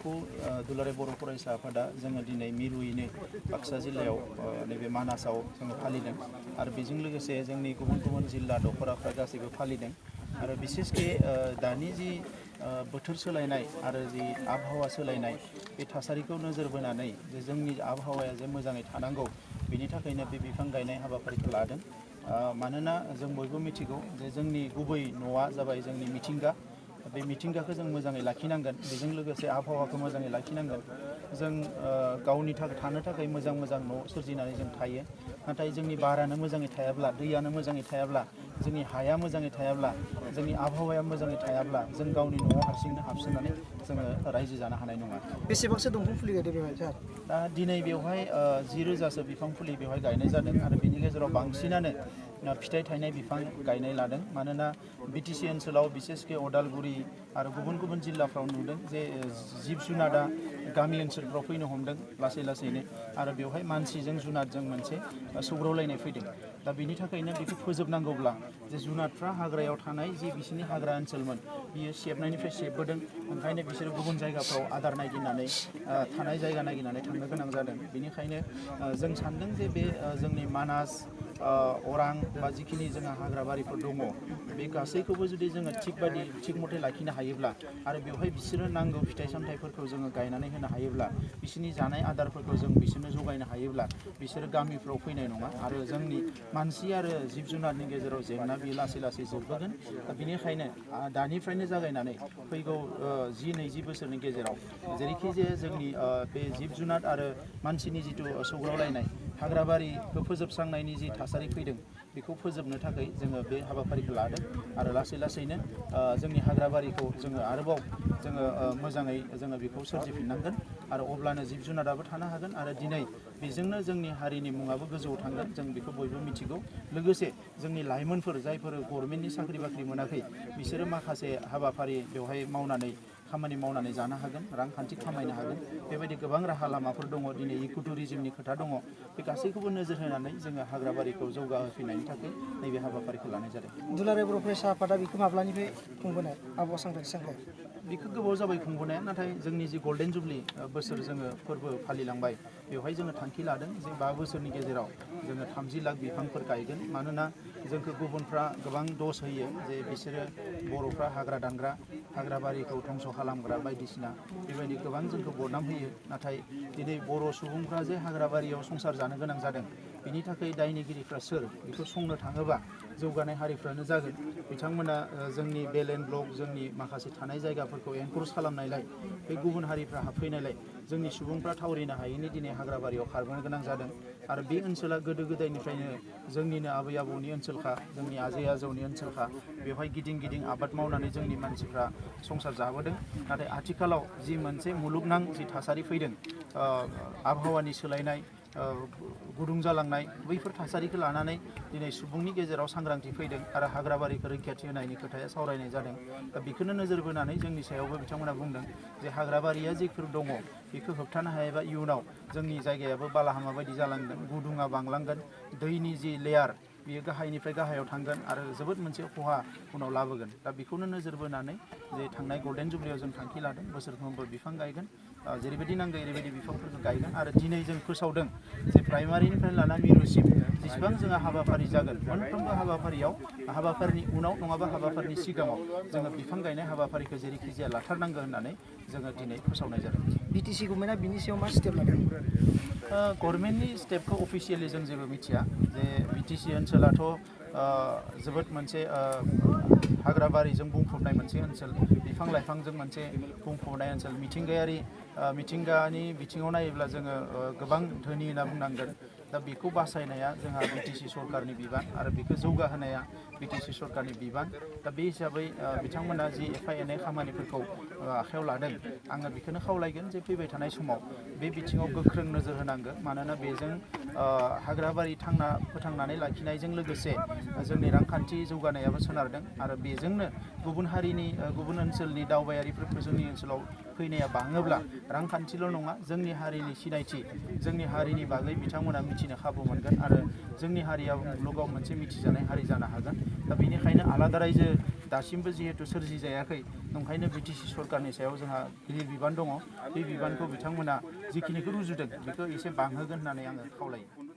बेखौ दुलाराय बर' फरायसा आफादा जोङो दिनै मिरुयैनो बाक्सा जिल्लायाव नैबे मानासाव जोङो फालिदों आरो बेजों लोगोसे जोंनि गुबुन गुबुन जिल्ला दख'राफ्रा गासैबो फालिदों आरो बिसेसके दानि जि बोथोर सोलायनाय आरो जि आबहावा सोलायनाय बे थासारिखौ नोजोर बोनानै जे जोंनि आबहावाया जे मोजाङै थानांगौ बेनि थाखायनो बे बिफां गायनाय हाबाफारिखौ लादों मानोना जों बयबो मिथिगौ जे जोंनि गुबै न'आ जाबाय जोंनि मिथिंगा बे मिथिंगाखौ जों मोजाङै लाखिनांगोन बेजों लोगोसे आबहावाखौ मोजाङै लाखिनांगोन जों गावनि थानो थाखाय मोजां मोजां न' सोरजिनानै जों थायो नाथाय जोंनि बारानो मोजाङै थायाब्ला दैयानो मोजाङै थायाब्ला जोंनि हाया मोजाङै थायाब्ला जोंनि आबहावाया मोजाङै थायाब्ला जों गावनि न'आव हारसिंनो हाबसोनानै जोङो रायजो जानो हानाय नङा। बेसेबांसो दंफां फुलि गायदों बेवहाय सार? दा दिनै बेवहाय 10,000सो बिफां फुलि बेवहाय गायनाय जादों आरो बेनि गेजेराव बांसिनानो फिथाइ थायनाय बिफां गायनाय लादों मानोना बिटिसि ओनसोलाव बिसेसके अदालगुरि आरो गुबुन गुबुन जिल्लाफ्राव नुदों जे जिब जुनादा गामि ओनसोलफ्राव फैनो हमदों लासै लासैनो आरो बेवहाय मानसिजों जुनादजों मोनसे सौग्रावलायनाय फैदों दा बेनि थाखायनो बेखौ फोजोबनांगौब्ला जे जुनादफ्रा हाग्रायाव थानाय जि बिसोरनि हाग्रा ओनसोलमोन बियो सेबनायनिफ्राय सेबबोदों ओंखायनो बिसोरो गुबुन जायगाफ्राव आदार नागिरनानै थानाय जायगा नागिरनानै थांनो गोनां जादों बेनिखायनो जों सान्दों जे बे जोंनि मानास अरां बा जिखिनि जोंहा हाग्राबारिफोर दङ बे गासैखौबो जुदि जोङो थिग मथे लाखिनो हायोब्ला आरो बेवहाय बिसोरो नांगौ फिथाइ सामथाइफोरखौ जोङो गायनानै होनो हायोब्ला बिसोरनि जानाय आदारफोरखौ जों बिसोरनो जगायनो हायोब्ला बिसोरो गामिफ्राव फैनाय नङा आरो जोंनि मानसि आरो जिब जुनारनि गेजेराव जेंना बे लासै लासै जोबबोगोन दा बेनिखायनो दानिफ्रायनो जागायनानै फैगौ 10-20 बोसोरनि गेजेराव जेरैखि जाया जोंनि बे जिब जुनार आरो मानसिनि जिथु सौग्रावलायनाय हाग्राबारिखौ फोजोबस्रांनायनि जि थासारि फैदों बेखौ फोजोबनो थाखाय जोङो बे हाबाफारिखौ लादों आरो लासै लासैनो जोंनि हाग्राबारिखौ जोङो आरोबाव जोङो मोजाङै जोङो बेखौ सोरजिफिननांगोन आरो अब्लानो जिब जुनाराबो थानो हागोन आरो दिनै बेजोंनो जोंनि हारिनि मुङाबो गोजौआव थांगोन जों बेखौ बयबो मिथिगौ लोगोसे जोंनि लाइमोनफोर जायफोर गभर्नमेन्टनि साख्रि बाख्रि मोनाखै बिसोरो माखासे हाबाफारि बेवहाय मावनानै खामानि मावनानै जानो हागोन रांखान्थि खामायनो हागोन बेबायदि गोबां राहा लामाफोर दङ दिनै इको टुरिजमनि खोथा दङ बे गासैखौबो नोजोर होनानै जोङो हाग्राबारिखौ जौगाहोफिननायनि थाखाय नैबे हाबाफारिखौ लानाय जादों। दुलाराय बर' फरायसा आफादा बेखौ माब्लानिफ्राय खुंबोनाय आबहावा सांग्रांथि सानखौ? बेखौ गोबाव जाबाय खुंबोनाया नाथाय जोंनि जि गल्डेन जुबलि बोसोर जोङो फोरबो फालिलांबाय बेवहाय जोङो थांखि लादों जे 5 बोसोरनि गेजेराव जोङो 30 लाख बिफांफोर गायगोन मानोना जोंखौ गुबुनफ्रा गोबां दस होयो जे बिसोरो बर'फ्रा हाग्रा दानग्रा हाग्राबारिखौ धंस खालामग्रा बायदिसिना बेबायदि गोबां जोंखौ बदनाम होयो नाथाय दिनै बर' सुबुंफ्रा जे हाग्राबारियाव संसार जानो गोनां जादों बेनि थाखाय दायनिगिरिफ्रा सोर बेखौ संनो थाङोबा जौगानाय हारिफ्रानो जागोन बिथांमोना जोंनि बेलेन ब्लक जोंनि माखासे थानाय जायगाफोरखौ एनक्रोच खालामनायलाय बे गुबुन हारिफ्रा हाबफैनायलाय जोंनि सुबुंफ्रा थावरिनो हायैनि दिनै हाग्राबारियाव खारबोनो गोनां जादों आरो बे ओनसोला गोदो गोदायनिफ्रायनो जोंनिनो आबै आबौनि ओनसोलखा जोंनि आजै आजौनि ओनसोलखा बेवहाय गिदिं गिदिं आबाद मावनानै जोंनि मानसिफ्रा संसार जाबोदों नाथाय आथिखालाव जि मोनसे मुलुगनां जि थासारि फैदों आबहावानि सोलायनाय गुदुं जालांनाय बैफोर थासारिखौ लानानै दिनै सुबुंनि गेजेराव सांग्रांथि फैदों आरो हाग्राबारिखौ रैखाथि होनायनि खोथाया सावरायनाय जादों दा बेखौनो नोजोर बोनानै जोंनि सायावबो बिथांमोना बुंदों जे हाग्राबारिया जेफोर दङ बेखौ होबथानो हायाबा इयुनाव जोंनि जायगायाबो बालाहामा बायदि जालांगोन गुदुङा बांलांगोन दैनि जि लेयार बियो गाहायनिफ्राय गाहायाव थांगोन आरो जोबोद मोनसे खहा उनाव लाबोगोन दा बेखौनो नोजोर बोनानै जे थांनाय गल्डेन जुबलियाव जों थांखि लादों बोसोरफ्रोमबो बिफां गायगोन जेरैबायदि नांगौ ओरैबायदि बिफांफोरखौ गायगोन आरो दिनै जों फोसावदों जे प्राइमारिनिफ्राय लाना मिरुसिम जेसेबां जोंहा हाबाफारि जागोन मोनफ्रोमबो हाबाफारिनि उनाव नङाबा हाबाफारिनि सिगाङाव जोङो बिफां गायनाय हाबाफारिखौ जेरैखि जाया लाथारनांगौ होननानै जोङो दिनै फोसावनाय जादों। बिटिसि गभर्नमेन्टआ बिनि सायाव मा स्टेप लादों? गभर्नमेन्टनि स्टेपखौ अफिसियेलि जों जेबो मिथिया जे बिटिसि ओनसोलाथ' जोबोद मोनसे हाग्राबारिजों बुंफबनाय मोनसे ओनसोल बिफां लाइफांजों मोनसे बुंफबनाय ओनसोल मिथिंगानि बिथिङाव नायोब्ला जोङो गोबां धोनि होनना बुंनांगोन दा बेखौ बासायनाया जोंहा बिटिसि सरकारनि बिबान आरो बेखौ जौगाहोनाया बिटिसि सरकारनि बिबान दा बे हिसाबै बिथांमोना जि एफा एनै खामानिफोरखौ आखायाव लादों आङो बेखौनो खावलायगोन जे फैबाय थानाय समाव बे बिथिङाव गोख्रों नोजोर होनांगोन मानोना बेजों हाग्राबारि फोथांनानै लाखिनायजों लोगोसे जोंनि रांखान्थि जौगानायाबो सोनारदों आरो बेजोंनो गुबुन ओनसोलनि दावबायारिफोरखौ जोंनि ओनसोलाव फैनाया बाङोब्ला रांखान्थिल' नङा जोंनि हारिनि सिनायथि जोंनि हारिनि बागै बिथांमोना मिथिनो खाबु मोनगोन आरो जोंनि हारिया मुलुगाव मोनसे मिथिजानाय हारि जानो हागोन दा बेनिखायनो आलादा रायजो दासिमबो जिहेतु सोरजिजायाखै ओंखायनो बिटिसि सरकारनि सायाव जोंहा गिदिर बिबान दङ बे बिबानखौ बिथांमोना जिखिनिखौ रुजुदों बेखौ एसे बांहोगोन होननानै आङो खावलायो